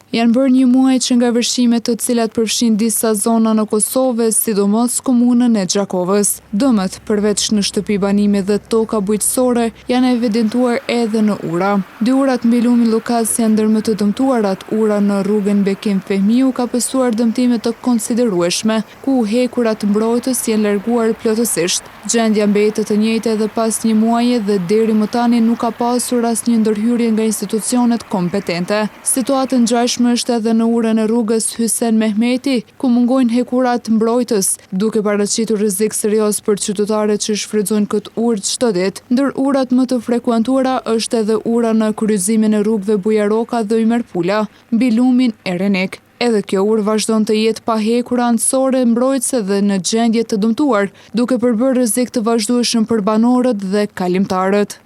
Janë bërë një muaj që nga vërshimet të cilat përfshinë disa zona në Kosovë e sidomos komunën e Gjakovës. Dëmet, përveç në shtëpi banimi dhe toka bujqësore, janë evidentuar edhe në ura. Dy urat mbi lumin Llukac janë ndër më të dëmtuarat, ura në rrugën Bekim Fehmiu ka pësuar dëmtime të konsiderueshme, ku hekurat mbrojtës janë larguar plotësisht. Gjendja mbetet e njëjtë edhe pas një muaji dhe deri më tani nuk ka pasur asnjë ndërhyrje nga institucionet kompetente. Situatë e ngjashme është edhe në urën e rrugës Hysen Mehmeti, ku mungojnë hekurat mbrojtës, duke paraqitur rrezik serioz për qytetarët që shfrytëzojnë këtë urë çdo ditë. Ndër urat më të frekuentuara është edhe ura në kryqëzimin e rrugëve Bujar Oka dhe Ymer Pula, mbi lumin Erenik. Edhe kjo urë vazhdon të jetë pa hekura anësore mbrojtëse dhe në gjendje të dëmtuar, duke përbërë rrezik të vazhdueshëm për banorët dhe kalimtarët.